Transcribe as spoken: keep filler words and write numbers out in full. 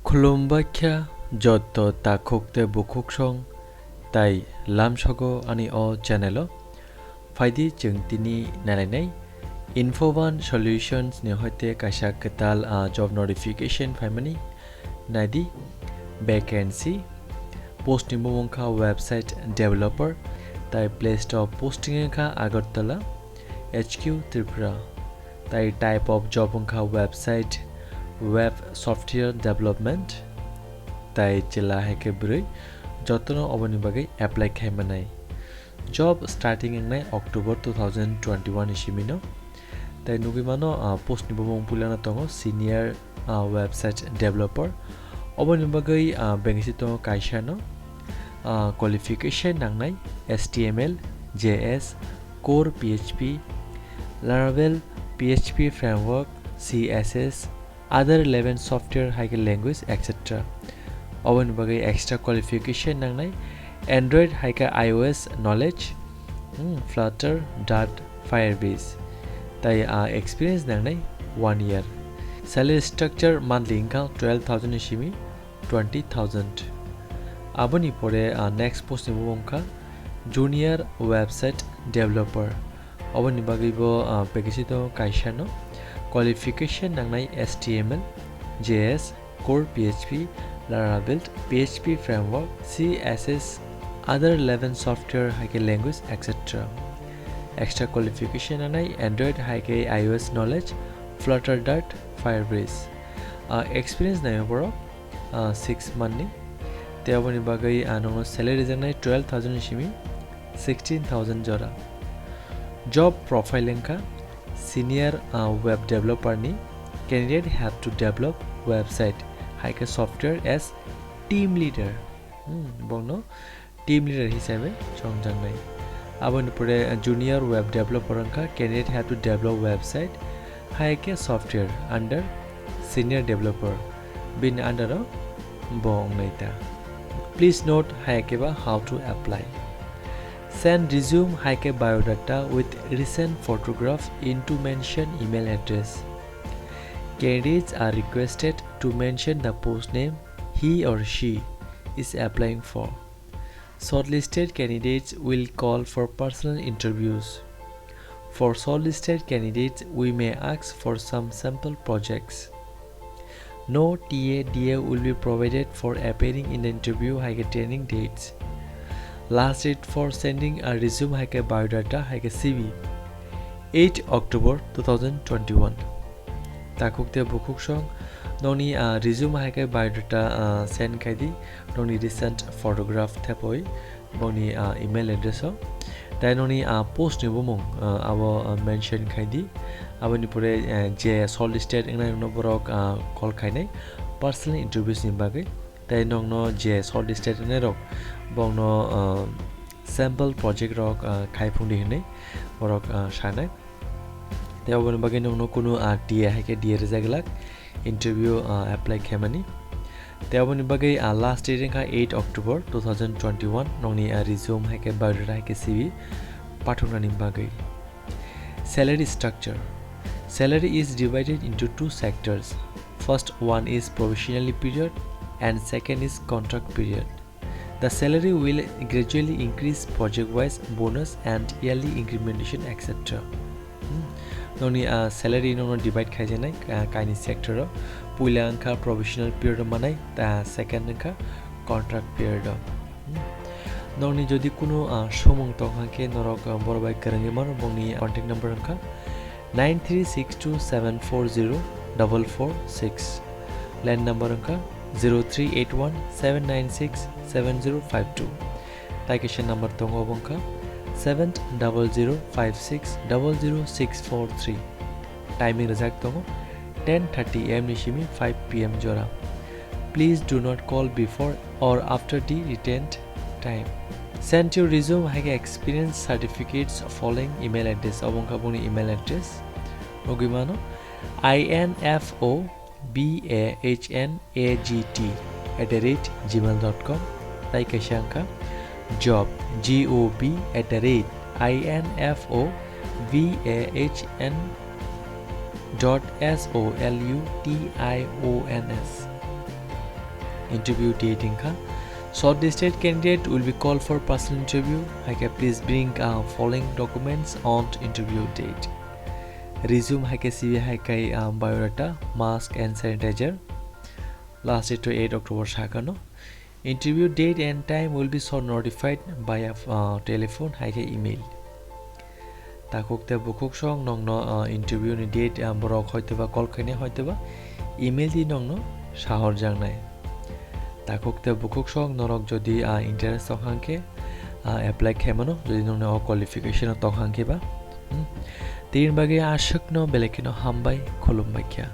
Khulumbaikha joto takhuk tei bukhuksong tai lamsogo ani o channel o. Phaidi chwng tini nailainai Info One Solutions ni hoite kaisa kwtal, ah, job notification phaimani. Naidi vacancy, post ni bumung kha website developer, tai place of posting wngkha Agartala, H Q Tripura. Tai type of job wngkha website web software development, tai chwla hai khe bwrwi jotono oboni bagwi apply khai manai. Job starting wngnai October two thousand twenty-one ni simino. Tai nugwi mano, ah, post ni bumung puilano tongo senior, ah, website developer. Oboni bagwi, ah, bengsi tongo kaisa no, ah, qualification nangnai H T M L, J S, Core P H P, Laravel, P H P Framework, C S S, other relevant software hai khe language, et cetera. Oboni bagwi extra qualification nangnai Android hai khe I O S knowledge, hmm, Flutter, Dart, Firebase. Tai, ah, experience nangnai one year. Salary structure monthly wngkha twelve thousand ni simi twenty thousand. Aboni pore, ah, next post ni bumung kha junior website developer. Oboni bagwi bo, ah, vacancy tongo kaisa no. Qualification nangnai H T M L, J S, Core P H P, Laravel, P H P Framework, C S S, other relevant software hai khe language, et cetera. Extra qualification nangnai Android hai khe I O S knowledge, Flutter, Dart, Firebase. Ah, experience nai borok, ah, six month ni. Tei oboni bagwi, ah, nokno salary wngnai twelve thousand ni simi sixteen thousand jora. Job profile wngkha senior, ah, web developer ni. Candidate have to develop website hai khe software as team leader. Hmm, bongno team leader hisabe chongjaknai. Aboni pore, ah, junior web developer wngkha candidate have to develop website hai khe software under senior developer, bini under o bo wngnai ta. Please note hai khe ba how to apply. Send resume hai khe biodata with recent photograph into mentioned email address. Candidates are requested to mention the post name he or she is applying for. Shortlisted candidates will call for personal interviews. For shortlisted candidates, we may ask for some sample projects. No T A D A will be provided for appearing in the interview hai khe training dates. Last date for sending a resume hai khe biodata hai khe C V, eight October two thousand twenty-one. Takhuk tei bukhuk song nokni, ah, resume hai khe biodata, ah, send khai di, nokni recent photograph thepoi boni, ah, email address o. Tai nokni, ah, post ni bumung, ah, abo, ah, mention khai di. Aboni pore, ah, je shortlisted wngnai rokno borok, ah, call khainai personal interviews ni bagwi. Tai nokno je shortlisted wngnai rok bokno, ah, sample project rok, ah, khai phung di hinwi borok, ah, sanai. Tei oboni bagwi nokno kunu, ah, T A hai khe D A rijak glak interview, ah, apply khaimani. Tei oboni bagwi, ah, last date wngkha eight October two thousand twenty-one, nokni, ah, resume hai khe biodata hai khe C V pathoknani bagwi. Salary structure. Salary is divided into two sectors. First one is probationary period and second is contract period. The salary will gradually increase project-wise, bonus and yearly incrementation, et cetera. Hmm. Nokni, ah, salary nokno divide khaijaknai, ah, kaini sector o. Puila wngkha probational period o manai, ta second wngkha contract period o. Hmm. Nokni jodi kunu, ah, somung tong kha khe norok, ah, borok bai kwrwngwi mano, bongni contact number wngkha nine three six two seven four zero double four six. Land number wngkha zero three eight one seven nine six seven zero five two. Tai kaisa number tongo, obo wngkha seven double zero five six double zero six four three. Timing rijak tongo ten thirty A M ni simi five P M jora. Please do not call before or after the written time. Send your resume hai khe experience certificates following email address. Obo wngkha boni email address. Nugwi mano, I N F O B A H N A G T at the rate gmail dot com. Tai kaisa wngkha job, G O B at the rate I N F O B A H N dot S O L U T I O N S. interview date wngkha. Shortlisted candidate will be called for personal interview. Hai khe please bring, uh, following documents on interview date. Resume hai khe C V hai khe, uh, biodata, mask and sanitizer. Last date to eight October sakano. Interview date and time will be so notified by a, uh, telephone hai khe email. Takhuk tei bukhuk song nongno, uh, interview ni date, uh, borok hoitoba call khainai hoitoba email di nongno sahorjaknai. Takhuk tei bukhuk song norok jodi, uh, interest tong hang khe, uh, apply khaimano jodi nongni o qualification o tong hang khe ba. Hmm. Tini bagwi aswkno belai kheno hambai, khulumbai kha.